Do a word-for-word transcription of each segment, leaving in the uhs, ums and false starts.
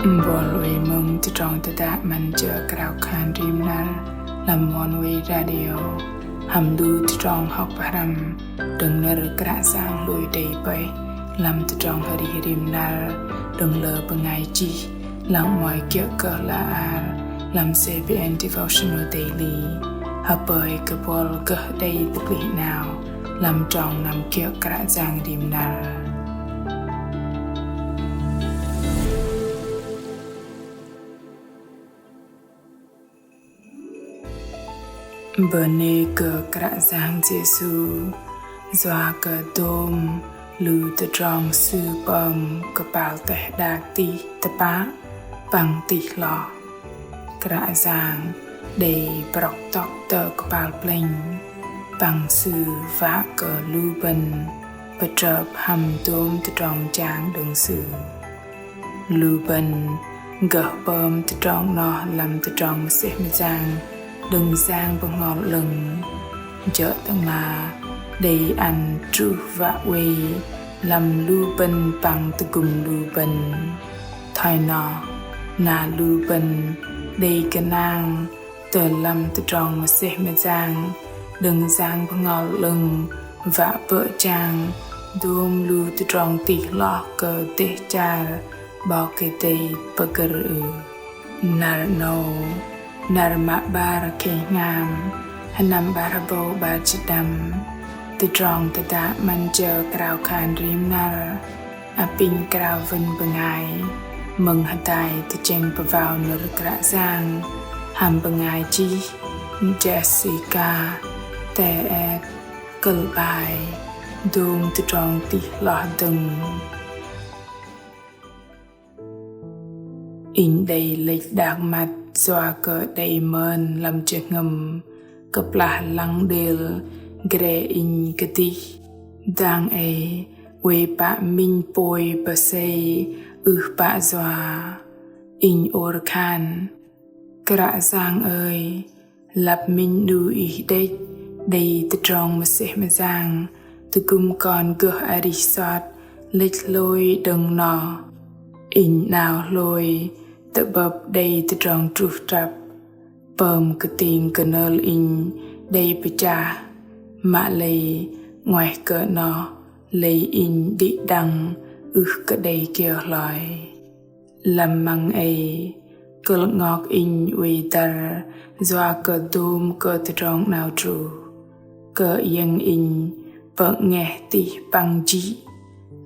Bol wei mơ̆ng tơdrong tơdă 'Măn jơ krao khan rim năr lăm Oneway Radio hăm lu tơdrong hŏk pơhrăm đơ̆ng nơ̆r Kră Yang lui đei pơih lăm tơdrong arih rim năr đơ̆ng lơ bơngai chih lăng 'mơ̆i kiơ̆ kơ hla bơar lăm CBN Devotional Daily. Hơpơi kơ bol gơh đei tơplih 'nao lăm trong năm kiơ̆ Kră Yang rim năr. Bơnê kơ Kră Yang Yêsu, yua kơ dôm lu tơdrong Sư pơm kơpal teh đak tih tơpă păng tih hloh. Kră Yang đei brŏk tŏk tơ kơpal plĕnh, păng Sư wă kơ lu bơ̆n pơtrơp hăm dôm tơdrong jang đơ̆ng Sư. Lu bơ̆n gơh pơm tơdrong noh lăm tơdrong mơsêh mơyang đơ̆ng Yang Bơhngol 'Lơ̆ng. Jơ̆ Tơ'ngla đei ăn truh wă oei lăm lu bơ̆n păng tơgŭm lu bơ̆n. Thoi noh, na lu bơ̆n đei gơnang tơ lăm tơdrong mơsêh mơyang đơ̆ng Yang Bơhngol 'Lơ̆ng wă bơ̆ jang dôm lu tơdrong tih hloh kơ dêh char 'Bok Kei-Dei pơgơ̆r ưh? Năr 'nâu, năr mă 'bar khei hngam, sơnăm 'bar hơbâu 'bar jĭt pơđăm, tơdrong tơdă 'Măn jơ krao khan rim năr apinh krao wơ̆n bơngai mơ̆ng hơdai tơchĕng pơvao nơ̆r Kră Yang hăm bơngai chih Jessica Teet, kơ̆l 'bai: Dôm tơdrong tih hloh dơ̆ng. Inh đei lĕch đak măt yua kơ đei mơn lăm jơhngơ̆m kơplah lăng đêl gre inh kơdih. Dang ei oei pă minh pôi pơsei ưh pă yua. Inh ôr khan: Kră Yang ơi, lăp minh 'nu Ih đĕch đei tơdrong mơsêh mơyang tơgŭm kon gơh arih sot lĕch hlôi đơ̆ng noh. Inh 'nao hlôi tơ'bơ̆p đei tơdrong truh trăp, pơm kơting kơnơl inh đei pơchah, mă lei 'nguaih kơ noh lei inh đĭ đăng ưh kơ đei kiơ hloi. Lăm măng ei, kơ̆l 'ngok inh oei dăr yua kơ dôm kơ tơdrong 'nao truh. Kơiĕng inh pơ'ngeh tih păng jĭ.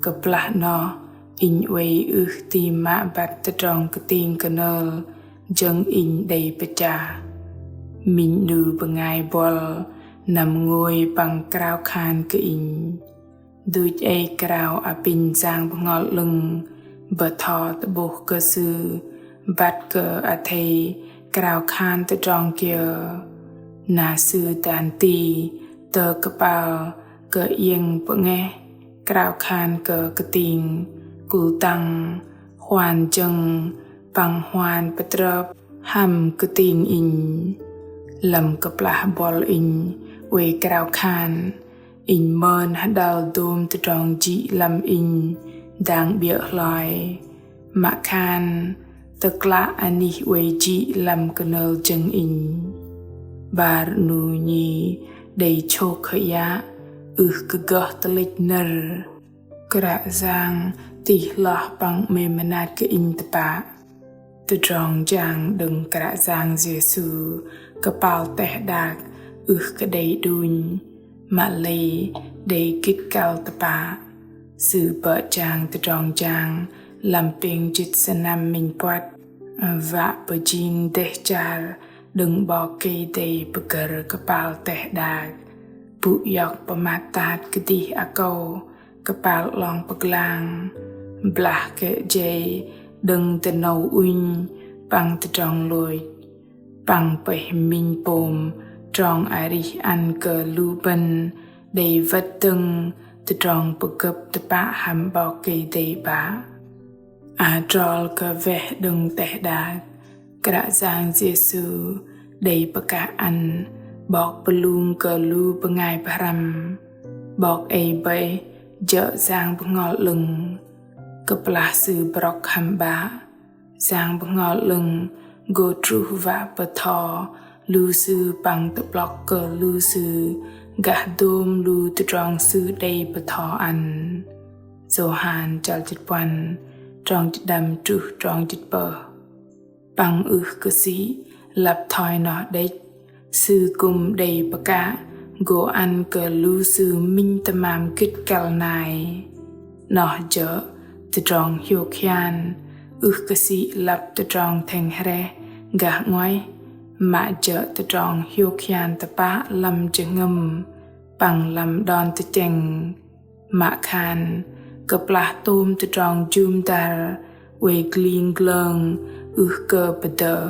Kơplah noh inh oei ưh ti mă băt tơdrong kơting kơnơl jơ̆ng inh đei pơchah. Minh 'nu bơngai buăl năm ngôi păng krao khan kơ inh. Duch ei krao apinh Yang Bơhngol 'Lơ̆ng bơtho tơ'bôh kơ sư băt kơ athei krao khan tơdrong kiơ. Na sư dan ti tơ kơpal kơiĕng pơ'ngeh krao khan kơ kơting, kul tăng, huan jơ̆ng păng huan pơtrơp hăm kơting inh. Lăm kơplah buăl inh oei krao khan, inh mơn hơđăl dôm tơdrong jĭ lăm inh dang 'biơ̆ hloi. Mă khan tơklă anih oei jĭ lăm kơnơl jơ̆ng inh. 'Bar 'nu nhi đei chôk hơyă ưh kơ gơh tơlĕch nơ̆r. Kră Yang tih hloh păng 'mêm mơnat kơ inh tơpă. Tơdrong jang đơ̆ng Kră Yang Yêsu kơpal teh đak ưh kơ đei đunh, mă lei đei gĭt kăl tơpă. Sư bơ̆ jang tơdrong jang lăm pêng jĭt sơnăm minh puăt, wă pơjing dêh char đơ̆ng 'Bok Kei-Dei pơgơ̆r kơpal teh đak, pŭ iŏk pơmat tat kơdih akâu, kơpal 'long pơglang, blah kĕ jei đơ̆ng tơnâu ŭnh păng tơdrong lôch, păng pơih minh pôm trong arih ăn kơ lu bơ̆n đei wơ̆t dơ̆ng tơdrong pơgơ̆p tơpă hăm 'Bok Kei-Dei 'Bă. Adrol kơ weh đơ̆ng teh đak, Kră Yang Yêsu đei pơkă ăn 'Bok Pơlung kơ lu bơngai pơhrăm. 'Bok ei bơih jơ̆ Yang Bơhngol 'Lơ̆ng. Kơplah Sư brŏk hăm 'Bă, Yang Bơhngol 'Lơ̆ng gô truh wă bơtho lu sư păng tơ'blŏk kơ lu sư gah dôm lu tơdrong Sư đei bơtho ăn. Yôhan chăl jĭt puăn, trong jĭt đăm truh trong jĭt pơh. Păng ưh kơ sĭ lăp thoi noh đĕch, Sư kư̆m đei pơkă gô ăn kơ lu sư minh tơmam gĭt kăl nai. Noh jơ̆ tơdrong hiôk hian, ưh kơ sĭ lăp tơdrong thĕng hrĕh gah 'nguaih, mă jơ̆ tơdrong hiôk hian tơpă lăm jơhngơ̆m păng lăm đon tơchĕng. Mă khan kơplah tôm tơdrong jŭm dăr oei gling glơng ưh kơ pơdơh.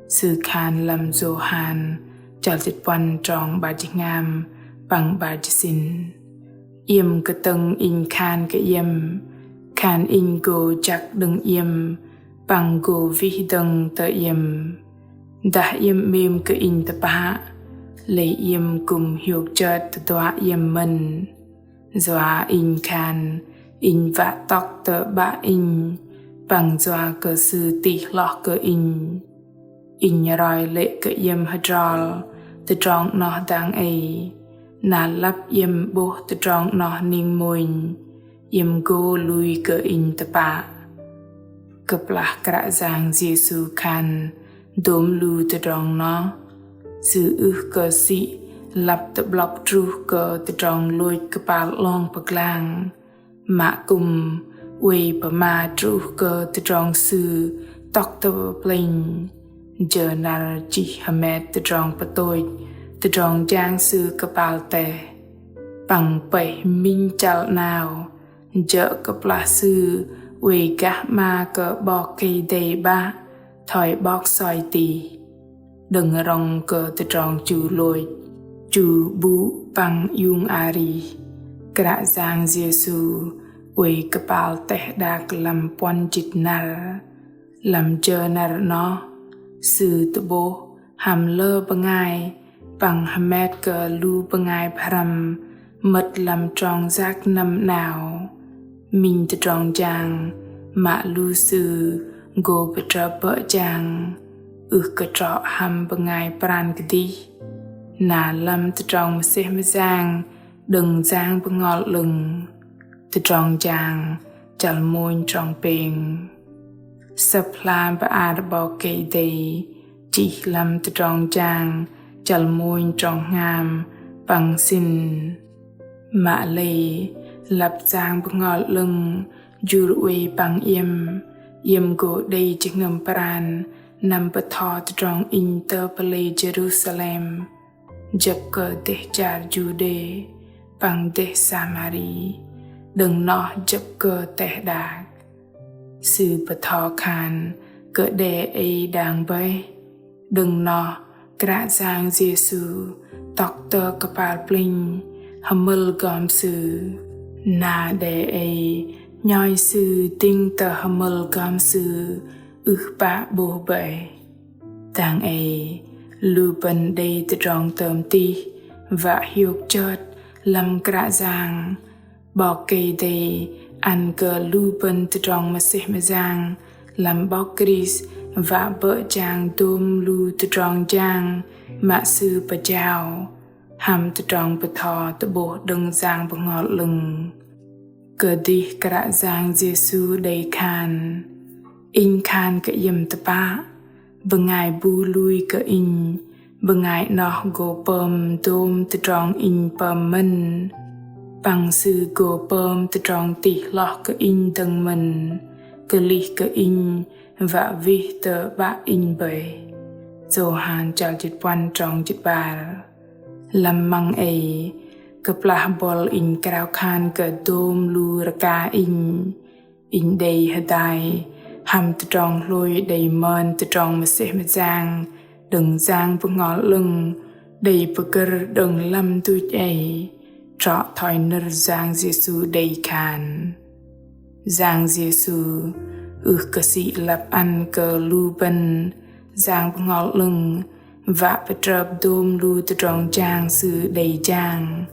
Sư khan lăm Yôhan chăl jĭt puăn trong 'bar jĭt hngam păng 'bar jĭt sĭn: Iĕm kơtơ̆ng Inh khan kơ iĕm, khan Inh gô jăk đơ̆ng iĕm păng gô wih dơ̆ng tơ iĕm. Dah iĕm 'mêm kơ Inh tơpă, lei iĕm kư̆m hiôk chơt tơduă iĕm mơ̆n. Yua Inh khan Inh wă tŏk tơ 'Bă Inh, păng yua kơ Sư tih hloh kơ Inh. Inh roi lê̆ kơ iĕm hơdrol tơdrong 'noh dang ei, na lăp iĕm 'bôh tơdrong 'noh ning mônh, iĕm gô lui kơ Inh tơpă. Kơplah Kră Yang Yêsu khan dôm lu tơdrong noh, Sư ưh kơ sĭ lăp tơ'blŏk truh kơ tơdrong lôch kơpal 'long pơglang, mă kư̆m oei pơma truh kơ tơdrong Sư tŏk tơ plĕnh. Jơ năr chih hơmet tơdrong pơtôch tơdrong jang Sư kơpal teh, păng pơih minh chăl 'nao, jơ̆ kơplah Sư oei gah 'ma kơ 'Bok Kei-Dei 'Bă thoi 'bok soi tih. Đơ̆ng rŏng kơ tơdrong chu lôch, chu bŭ păng iung arih, Kră Yang Yêsu oei kơpal teh đak lăm puăn jĭt năr. Lăm jơ năr noh, Sư tơ'bôh hăm lơ bơngai păng hơmet kơ lu bơngai bơ̆ hrăm mơ̆t lăm trong yak năm 'nao. Minh tơdrong jang mă lu sư gô pơtrơp bơ̆ jang, ưh kơ trŏ hăm bơngai pran kơdih, na lăm tơdrong mơsêh mơyang đơ̆ng Yang Bơhngol 'Lơ̆ng. Tơdrong Jang chăl mônh trong pêng. Sơ̆p hla bơar 'Bok Kei-Dei chih lăm Tơdrong Jang chăl mônh trong hngam păng sĭn. Mă lei lăp Yang Bơhngol 'Lơ̆ng jur oei păng iĕm, iĕm gô đei jơhngơ̆m pran năm bơtho tơdrong Inh tơ pơlei Jêrusalem, jơ̆p kơ dêh char Juđê păng dêh Samari, đơ̆ng noh jơ̆p kơ teh đak. Sư bơtho khan kơ đe ei đang bơih. Đơ̆ng noh Kră Yang Yêsu tŏk tơ kơpal plĕnh hơmơ̆l gom Sư. Na đe ei nhoi Sư dĭng tơ hơmơ̆l gom Sư ưh pă 'bôh bơih. Dang ei lu bơ̆n đei tơdrong tơm tih wă hiôk chơt lăm Kră Yang. 'Bok Kei-Dei ăn kơ lu bơ̆n tơdrong mơsêh mơyang lăm 'Bok Krist wă bơ̆ jang dôm lu tơdrong jang mă Sư pơjao hăm tơdrong bơtho tơ'bôh đơ̆ng Yang Bơhngol 'Lơ̆ng. Kơdih Kră Yang Yêsu đei khan: Inh khan kơ iĕm tơpă, bơngai bu lui kơ Inh, bơngai 'noh gô pơm dôm tơdrong Inh pơm mơ̆n, păng sư gô pơm tơdrong tih hloh kơ Inh dơ̆ng mơ̆n, kơlih kơ Inh wă wih tơ 'Bă Inh bơih. Yôhan chăl jĭt puăn trong jĭt 'bar. Lăm măng ei, kơplah buăl inh krao khan kơ dôm lu rơka inh, inh đei hơdai hăm tơdrong hlôi đei mơn tơdrong mơsêh mơyang đơ̆ng Yang Bơhngol 'Lơ̆ng đei pơgơ̆r đơ̆ng lăm duch ei, trŏ thoi nơ̆r Yang Yêsu đei khan. Yang Yêsu ưh kơ sĭ lăp ăn kơ lu bơ̆n Yang Bơhngol 'Lơ̆ng wă pơtrơp dôm lu tơdrong jang Sư đei jang,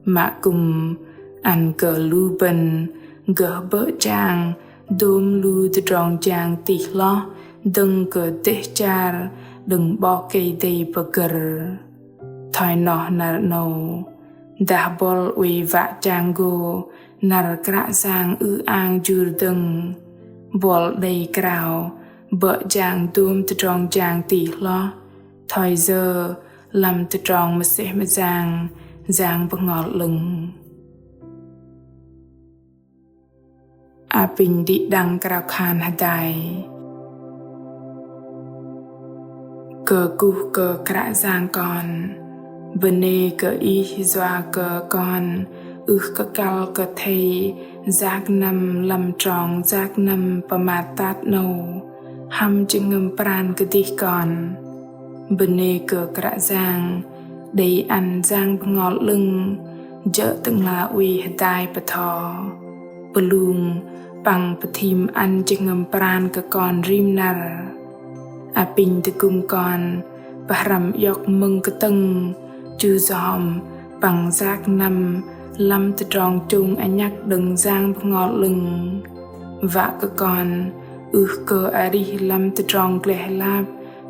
mă kư̆m ăn kơ lu bơ̆n gơh bơ̆ jang Dôm lu tơdrong jang tih hloh dơ̆ng kơ dêh char đơ̆ng 'Bok Kei-Dei pơgơ̆r. Thoi noh năr 'nâu, dah buăl oei wă chang gô năr Kră Yang ư-ang jur dơ̆ng, buăl đei krao bơ̆ jang dôm tơdrong jang tih hloh thoi yơ lăm tơdrong mơsêh mơyang Yang Bơhngol 'Lơ̆ng. Apinh đĭ đăng krao khan hơdai. Kơkuh kơ Kră Yang kon, bơnê kơ Ih yua kơ kon ưh kơ kăl kơ athei yak năm lăm trong yak năm pơmat tat 'nâu hăm jơhngơ̆m pran kơdih kon. Bơnê kơ Kră Yang đei ăn Yang Bơhngol 'Lơ̆ng jơ̆ Tơ'ngla oei hơdai pơtho, pơlung păng pơthim ăn jơhngơ̆m pran kơ kon rim năr. Apinh tơgŭm kon pơhrăm iŏk mơ̆ng kơtơ̆ng chu yom păng yak năm lăm tơdrong chông anhăk đơ̆ng Yang Bơhngol 'Lơ̆ng. Wă kơ kon ưh kơ arih lăm tơdrong gleh lap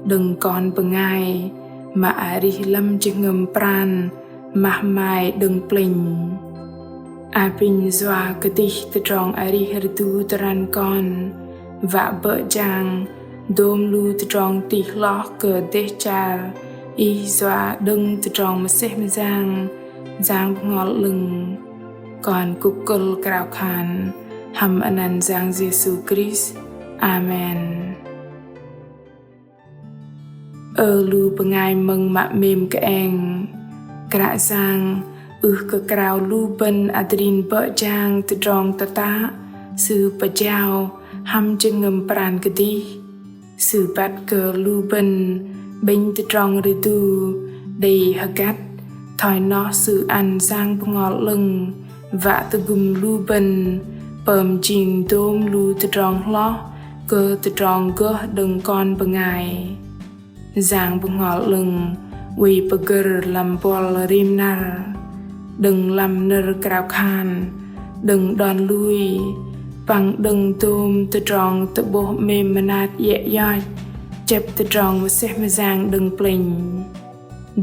đơ̆ng kon bơngai, mă arih lăm jơhngơ̆m pran mah mai đơ̆ng plĕnh. Apinh yua kơdih tơdrong arih rơdu tơrăn kon, wă bơ̆ jang dôm lu tơdrong tih hloh kơ dêh char Ih yua đơ̆ng tơdrong mơsêh mơyang Yang Bơhngol 'Lơ̆ng. Kon kŭk kơ̆l krao khan hăm anăn Yang Yêsu Krist. Amen. Ơ lu bơngai mơ̆ng mă 'mêm kơeng, Kră Yang ưh kơ krao lu bơ̆n adrin bơ̆ jang tơdrong tơtă Sư pơjao hăm jơhngơ̆m pran kơdih. Sư băt kơ lu bơ̆n 'bĕnh tơdrong rơdu đei hơgăt, thoi noh Sư ăn Yang Bơhngol 'Lơ̆ng wă tơgŭm lu bơ̆n pơm jing dôm lu tơdrong hloh kơ tơdrong gơh đơ̆ng kon bơngai. Yang Bơhngol 'Lơ̆ng oei pơgơ̆r lăm buăl rim năr, đơ̆ng lăm nơ̆r krao khan, đơ̆ng đon lui, păng đơ̆ng dôm tơdrong tơ'bôh 'mêm mơnat iĕ ioch, chĕp tơdrong mơsêh mơyang đơ̆ng plĕnh.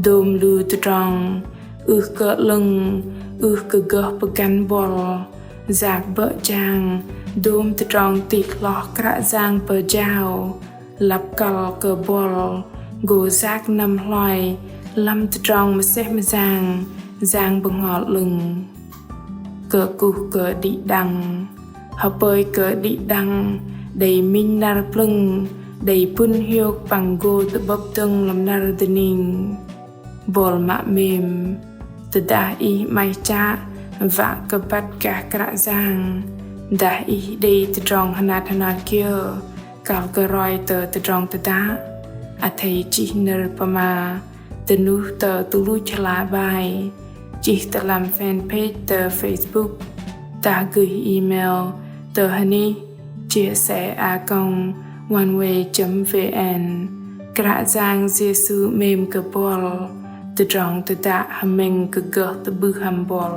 Dôm lu tơdrong ưh kơ 'lơ̆ng, ưh kơ gơh pơgăn buăl, yak bơ̆ jang dôm tơdrong tih hloh Kră Yang pơjao, lăp kăl kơ buăl gô yak năm hloi lăm tơdrong mơsêh mơyang Yang Bơhngol 'Lơ̆ng. Kơkuh kơ đĭ đăng, hơpơi kơ đĭ đăng đei minh năr plơ̆ng, đei pŭn hiôk păng gô tơ'bơ̆p dơ̆ng lăm năr dơning. Buăl mă 'mêm, tơdah ih 'maih chă wă kơ băt gah Kră Yang, dah ih đei tơdrong hơnat hơnat kiơ kăl kơ roi tơ tơdrong tơdă, athei chih nơ̆r pơma dơnuh tơ tơluch hla bơar, chih tơ lăm fanpage tơ Facebook, dah gơih email tơ hơnih chia sẻ a còng oneway chấm vn. Kră Yang Yêsu 'mêm kơ buăl, tơdrong tơdă hơmĕng kơ gơh tơ'bưh hăm buăl.